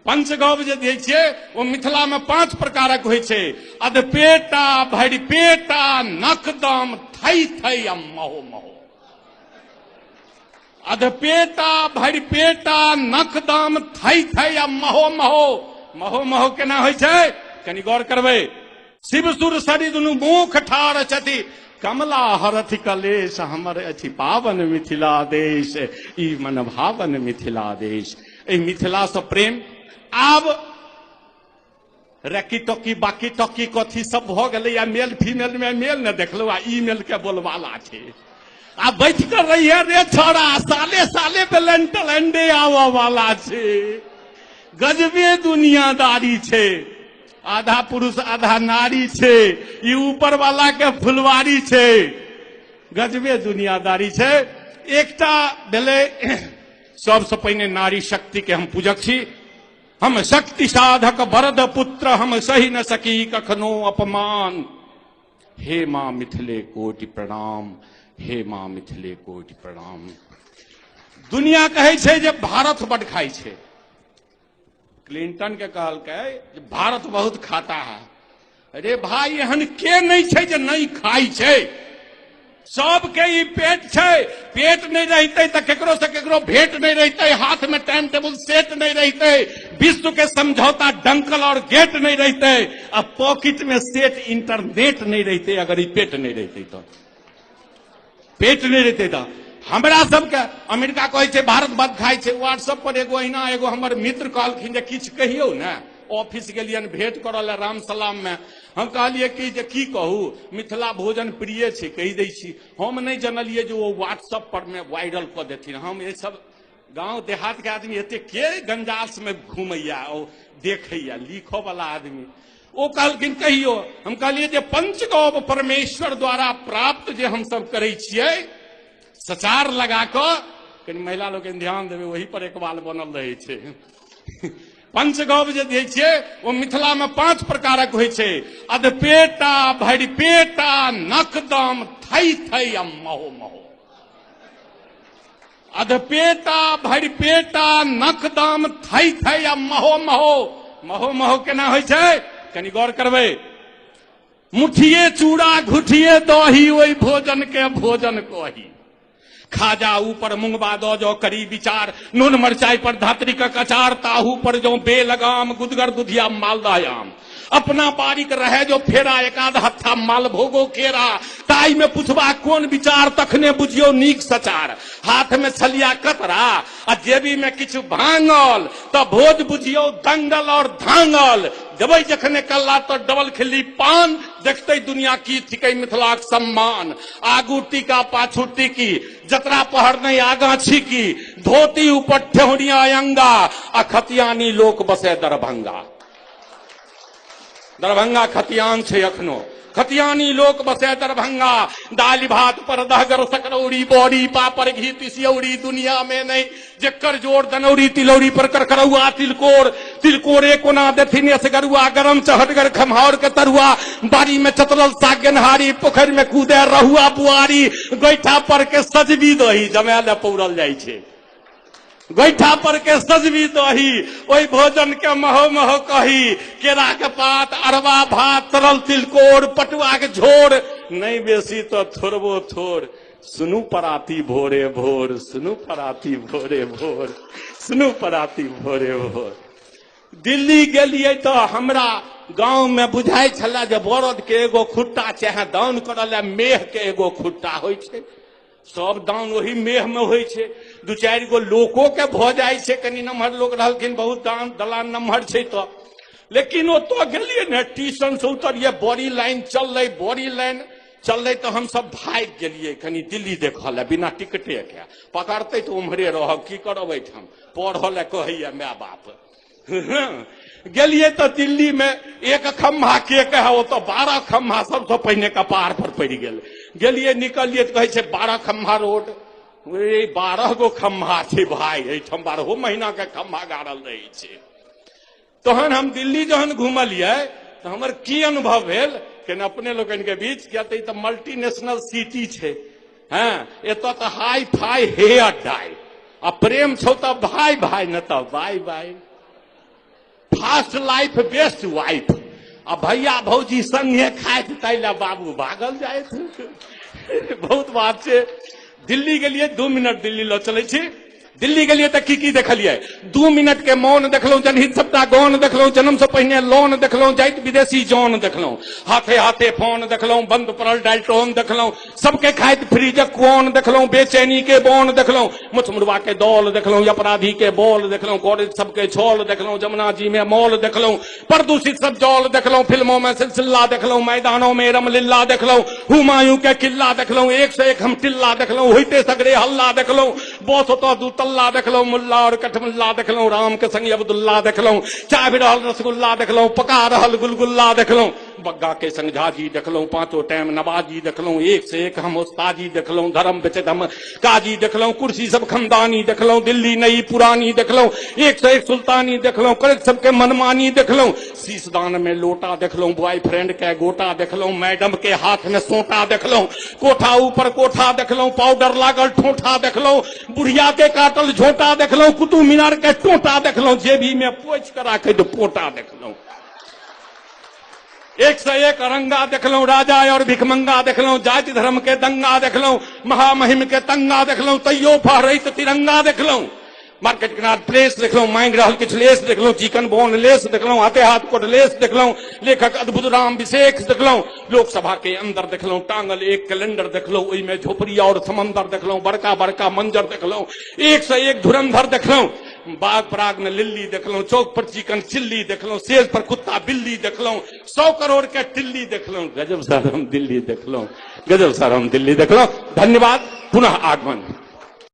पंचगव जे दै छियै ओ मिथिला में 5 प्रकारक होइ छै। अधपेटा, भरिपेटा, नकदम, थई थई आ महो महो। अधपेटा, भरिपेटा, नकदम, थई थई आ महो महो। महो महो केना होइ छै कनि गौर करबै। शिव सुर सरी दुनू मुख ठार छथि, कमला हरथि कलेश, हमर अछि पावन मिथिला देश, ई मन भावन मिथिला देश। एहि मिथिला से प्रेम। आब रैकी टॉकी बाकी टॉकी कथी सब भऽ गेलै, मेल फीमेल में मेल ने देखलहुँ, आ ई मेल के बोलबाला छै। आ बैठ कर रही है रे छोड़ा, साले साले वेलेंटाइन डे आबऽ वाला छै। गजबे दुनियादारी छै, आधा पुरुष आधा नारी छै, ई ऊपर वाला के फुलवारी छै। गजबे दुनियादारी छै। एकटा भेलै सबसे पहिने नारी शक्ति के हम पूजक छी। हम शक्ति साधक वरद पुत्र, हम सही न सकी कखनो अपमान। हे मां मिथिले कोटि प्रणाम, हे मां मिथिले कोटि प्रणाम। दुनिया कहै छै जे भारत बड खाइ छै। क्लिंटन के कहलकै जे भारत बहुत खाता है। अरे भाई, एहन के नहीं छै जे नहीं खाइ छै? सबके ई पेट छै। पेट नहीं रहते तो केकरो से केकरो भेंट नहीं रहते, हाथ में टाइम टेबुल सेट नहीं रहते, विश्व के समझौता डंकल और गेट नहीं रहते, आ पॉकेट में सेट इंटरनेट नहीं रहते। अगर ई पेट नहीं रहते तो पेट नहीं रहते तो हमरा सबके अमेरिका कहै छै भारत बद खाइ छै। व्हाट्सएप पर एगो अहिना एगो हमर मित्र कहलखिन जे किछु कहियौ ने। ऑफिस गेलियनि भेंट करऽ लए राम सलाम में। हम कहलियै कि जे की कहू, मिथिला भोजन प्रिय छै, कहि दै छी। हम नहि जनलियै जे ओ व्हाट्सएप पर में वायरल कऽ देथिन। हम ई सब गाँव देहात के आदमी एते के गंजास में घूमैया ओ देखैया, लिखऽ वाला आदमी। ओ कहलखिन कहियो। हम कहलियै जे पंचगव परमेश्वर द्वारा प्राप्त जे हमसब करै छियै सचार लगा कऽ, कनि महिला लोकनि ध्यान देबै, ओही पर एकबाल बनल रहै छै। पंचगव जे दै छियै ओ मिथिला में 5 प्रकारक होइ छै। अधपेटा, भरिपेटा, नकदम, थई थई आ महो महो। अधपेटा, भरिपेटा, नकदम, थई थई आ महो महो। महो महो केना होइ छै कनि गौर करबै। मुठिए चूड़ा घुठिए दही, ओहि भोजन के भोजन कही। खाजा ऊपर मुंगबा दो जो करी विचार, नून मरचाई पर धात्री का कचार, ताहू पर जो बेलगाम गुदगर दुधिया मालदा आम। अपना बारीक रहे जो फेरा एकाध हत्था मालभोगो केरा, ताई में पुछबा कोन विचार, तखने बुझियो नीक सचार। हाथ में छलिया कतरा आ जेबी में किछु भांगल, त भोज बुझियो दंगल और धांगल। देबै जखने कल्ला तो डबल खिल्ली पान, देखते दुनिया की थिकै मिथिलाक सम्मान। आगू टीका पाछू टीकी, जतरा पहर नहीं आगा छीकी, धोती ऊपर ठेहुनिया अंगा, आ खतियानी लोक बसे दरभंगा। दरभंगा खतियान छै अखनो, खतियानी लोक बसे दरभंगा। दालि भात पर दहगर सकरौरी, बड़ी पापड़ घी तिसियौरी, दुनिया में नहीं जेकर जोर दनौरी। तिलौरी पर करकरौआ तिलकोर, तिलकोरे कोना देथिन असगरुआ, गरम चहटगर खमहाउर के तरुआ। बाड़ी में चतरल साग गेनहारी, पोखरि में कूदे रहुआ बुआरी, गोइठा पर के सजबी दही जमाय लए पौरल जाइ छै। गोइठा पर के सजबी दही, ओहि भोजन के महो महो कही। केरा के पात, अरबा भात, तरल तिलकोर, पटुआ के झोर, नहीं बेसी तो थोड़बो थोड़। सुनू पराती भोरे भोर, सुनू पराती भोरे भोर, सुनू पराती भोरे भोर। दिल्ली गेलियै तो हमरा गाँव में बुझाइ छलै जे बरद के एगो खुट्टा चाहे दाउन करऽ लए मेह के एगो खुट्टा होइ छै, सब दाउन ओही मेह में होइ छै। 2-4 गो लोको के भऽ जाइ छै, कनि नमहर लोक रहलखिन, बहुत दान दलान नमहर छै तऽ। लेकिन ओतऽ गेलियै ने, ट्यूशन से उतरियै, बड़ी लाइन चललै, बड़ी लाइन चललै तऽ हमसब भागि गेलियै कनि दिल्ली देखऽ लए बिना टिकटे के। पकड़तै तऽ उम्हरे रहब, की करब एहिठाम, पढ़ऽ लए कहैया my बाप। गेलियै तऽ दिल्ली में एक खम्भा के कहै, ओतऽ 12 खम्भा सबसँ पहिने कपार पर पड़ि गेल। गेलियै निकलियै तऽ कहै छै 12 खम्भा रोड। 12 गो खम्भा छै भाई, एहिठाम 12 महीना के खम्भा गाड़ल रहै छै। तहन हम दिल्ली जहन घुमलियै तऽ हमर की अनुभव भेल केना अपने लोकनि के बीच, किया तऽ ई तऽ मल्टीनेशनल सिटी छै, हँ एतऽ तऽ हाई फाई हेयर डाई, आ प्रेम छौ तऽ भाई भाई, न तऽ bye bye. Fast life best wife. आ भैया भौजी संगे खाइत ताहि लए बाबू भागल जाइत। बहुत बात छै। दिल्ली गेलियै, 2 मिनट दिल्ली लऽ चलै छी। दिल्ली गेलियै तऽ की की देखलियै? 2 मिनट के मौन देखलहुँ, जनहित सबटा गौन देखलहुँ, जन्म से पहिने लोन देखलहुँ, जाइत विदेशी जौन देखलहुँ, हाथे हाथे फोन देखलहुँ, बंद पड़ल डाल्टोन देखलहुँ, सबके खाइत फ्रिजक कोन देखलहुँ, बेचैनी के बोन देखलहुँ, मुछमुड़वा के दौल देखलहुँ, अपराधी के बोल देखलहुँ, कॉलेज सबके छोल देखलहुँ, जमुना जी में मॉल देखलहुँ, प्रदूषित सब जल देखलहुँ, फिल्मों में सिलसिला देखलहुँ, मैदानों में रमलीला देखलहुँ, हुमायूं के किला देखलहुँ, एक से एक हम टिल्ला देखलहुँ, होइते सगरे हल्ला देखलहुँ, बस ओतऽ दू तल्ला देखलहुँ, मुल्ला और कठमुल्ला देखलहुँ, राम के संग अब्दुल्ला देखलहुँ, चाबि रहल रसगुल्ला देखलहुँ, पका रहल गुलगुल्ला देखलहुँ, बग्गा के संग झाजी देखलहुँ, पांचों टाइम नवाजी देखलहुँ, एक से एक हम उस्ताजी देखलहुँ, धर्म बेचैत हम काजी देखलहुँ, कुर्सी सब खमदानी देखलहुँ, दिल्ली नई पुरानी देखलहुँ, एक से एक सुल्तानी देखलहुँ, करैत सबके मनमानी देखलहुँ, शीशदान में लोटा देखलहुँ, बॉयफ्रेंड के गोटा देखलहुँ, मैडम के हाथ में सोटा देखलहुँ, कोठा ऊपर कोठा देखलहुँ, पाउडर लागल ठोठा देखलहुँ, बुढ़िया के काटल झोटा देखलहुँ, कुतुब मीनार के टोटा देखलहुँ, जेबी में पोछि के राखैत पोटा देखलहुँ, एक से एक अरंगा देखलहुँ, राजा और भिखमंगा देखलहुँ, जाति धर्म के दंगा देखलहुँ, महामहिम के तंगा देखलहुँ, तैयो फहरैत तिरंगा देखलहुँ, मार्केट किनार प्लेस देखलहुँ, मांगि रहल किछु लेस देखलहुँ, चिकन बोन लेस देखलहुँ, हाथे हाथ कोट लेस देखलहुँ, लेखक अद्भुत राम विशेष देखलहुँ, लोकसभा के अंदर देखलहुँ, टांगल एक कैलेंडर देखलहुँ, ओहिमे झोपड़ी और समंदर देखलहुँ, बड़का बड़का मंजर देखलहुँ, एक से एक धुरंधर देखलहुँ, बाग पराग में लिल्ली देखलहुँ, चौक पर चिकन चिल्ली देखलहुँ, सेज पर कुत्ता बिल्ली देखलहुँ, 100 करोड़ के टिल्ली देखलहुँ। गजब सर हम दिल्ली देखलहुँ, गजब सर हम दिल्ली देखलहुँ। धन्यवाद, पुनः आगमन।